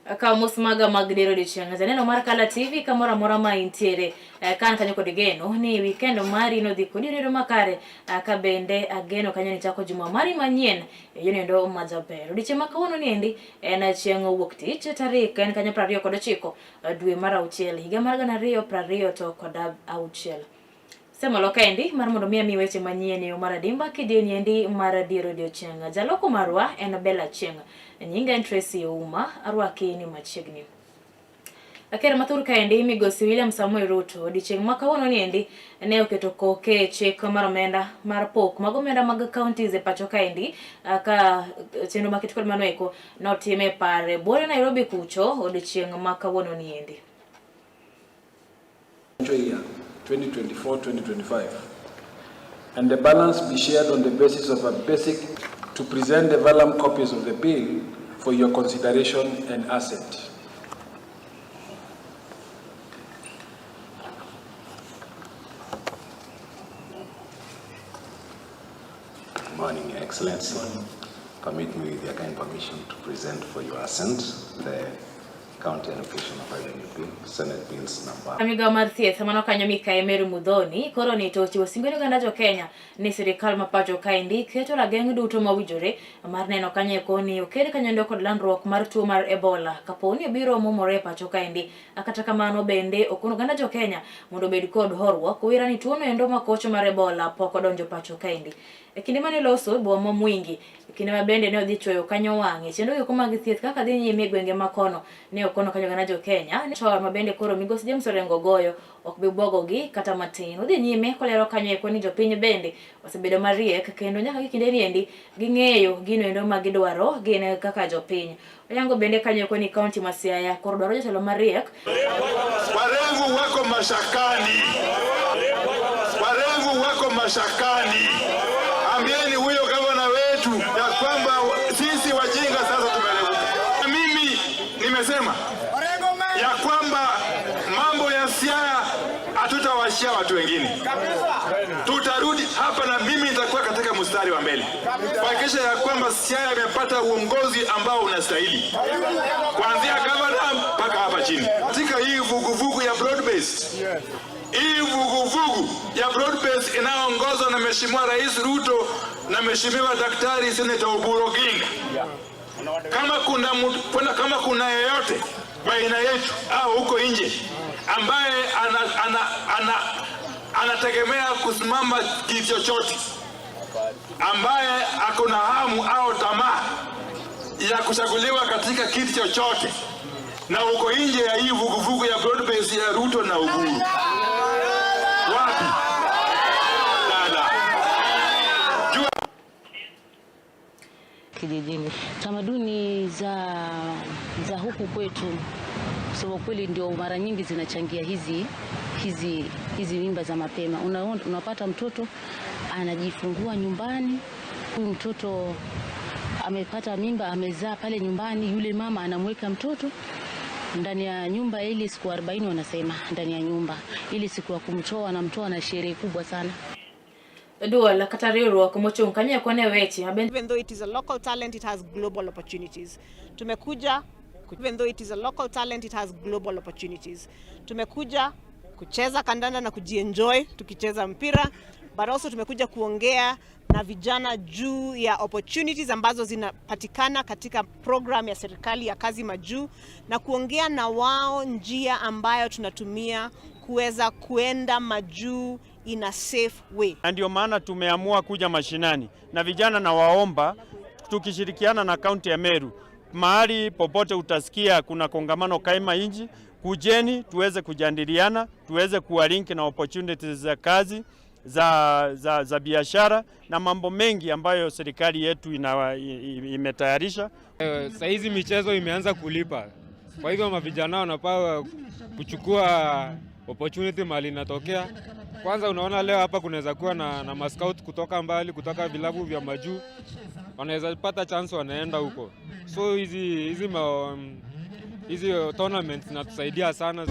Akawo mos maga mag dier odiochieng' janeno mar Kala TV kamoro amora ma intiere, ka an kanyo kod geno ni weekend mari nodhi kodi rito makare, ka bende ageno kanyo ni chako juma mari manyien e yono endo majaber. Odiochieng' ma kawuono ni endi en chieng' wuok tich, tarik en kanyo 29 dwe mar auchiel higa mar 2026. Semolo kaendi mar mondo mi ami weche manyien e yo mar adimba kidieny endi mar dier odiochieng'. Jaloko marwa en Bella Chieng'. Nyinga en Tracy Ouma, arwaki ni machiegni. Ker mathur kaendi migosi William Samuel Ruto odiochieng' ma kawuono ni endi ne oketo koke e chik mar omenda mar pok mag omenda mag counties e pacho kaendi ka chenro maket kod mano eko notim e par e buore Nairobi kucho odiochieng' ma kawuono ni endi. Year 2024-2025, and the balance be shared on the basis of a basic to present the vellum copies of the bill for your consideration and assent. Good morning, Your Excellency. Permit me with your kind permission to present for your assent the County Allocation of Revenue Bill, Senate Bills number. Migawo mar thieth mano kanyo Mikayi Mary Muthoni koro ni to ochiwo singo ne oganda jo Kenya ni sirikal ma pacho kaendi keto rageng' duto mowinjore mar neno kanyo eko ni oked kanyo kod landruok mar tuo mar Ebola kapo ni obiro momore e pacho kaendi. Kata kamano bende okono oganda jo Kenya mondo obed kod horuok wira ni tuono endo makocho mar Ebola pok odonjo pacho kaendi. E kinde mane loso boma ma Mwingi, e kinde ma bende ne odhi chwoyo kanyo wang'e chenro gieko mag thieth kaka dhi nyime e gwenge ma kono, ne okono kanyo oganda jo Kenya ni chon ma bende koro migosi James Orengo goyo ok bi bwogogi kata matin. Odhi nyime kolero kanyo eko ni jopiny bende osebedo mariek kendo nyaka gi kinde niendi ging'eyo gino endo ma gidwaro gin kaka jopiny. Oyango bende kanyo eko ni kaunti ma Siaya koro dwaro jotelo mariek. Warengu wako mashakani, warengu wako mashakani. Ambieni huyo gavana wetu ya kwamba sisi wajinga sasa tumerevuka. Mimi nimesema ya kwamba mambo ya Siaya hatutawashia watu wengine, tutarudi hapa na mimi nitakuwa katika mstari wa mbele kuhakikisha ya kwamba Siaya imepata uongozi ambao unastahili kuanzia gavana mpaka hapa chini. Katika hii vuguvugu ya broad based, hii vuguvugu ya broad based inayoongozwa na Mheshimiwa Rais Ruto na Mheshimiwa Daktari Senator Oburu Oginga, kama kuna yeyote baina yetu au huko nje ambaye anategemea kusimama kitu chochote, ambaye ako na hamu au tamaa ya kuchaguliwa katika kiti chochote na uko nje ya hii vuguvugu ya broad base ya Ruto na Uhuru, wapi? Dada. Jua. Kijijini. Tamaduni za huku kwetu kusema kweli ndio mara nyingi zinachangia hizi mimba za mapema. Unapata mtoto anajifungua nyumbani, huyu mtoto amepata mimba, amezaa pale nyumbani, yule mama anamweka mtoto ndani ya nyumba ili siku 40 wanasema ndani ya nyumba, ili siku ya kumtoa anamtoa na sherehe kubwa sana. Duol kata riwruok mochung' kanyo eko ne weche maben Even though it is a local talent, it has global opportunities. Tumekuja, even though it is a local talent, it has global opportunities. Tumekuja kucheza kandanda na kujienjoy tukicheza mpira, but also tumekuja kuongea na vijana juu ya opportunities ambazo zinapatikana katika program ya serikali ya kazi majuu, na kuongea na wao njia ambayo tunatumia kuweza kuenda majuu in a safe way. Na ndio maana tumeamua kuja mashinani na vijana, na waomba tukishirikiana na kaunti ya Meru, mahali popote utasikia kuna kongamano Kaima Inji, kujeni tuweze kujadiliana, tuweze kuwalink na opportunities za kazi za biashara na mambo mengi ambayo serikali yetu imetayarisha. Saa hizi michezo imeanza kulipa, kwa hivyo mavijana wanapaswa kuchukua opportunity mahali inatokea. Kwanza unaona leo hapa kunaweza kuwa na mascout kutoka mbali, kutoka vilabu vya majuu, wanaweza pata chance wanaenda huko. So hizi tournaments zinatusaidia sana.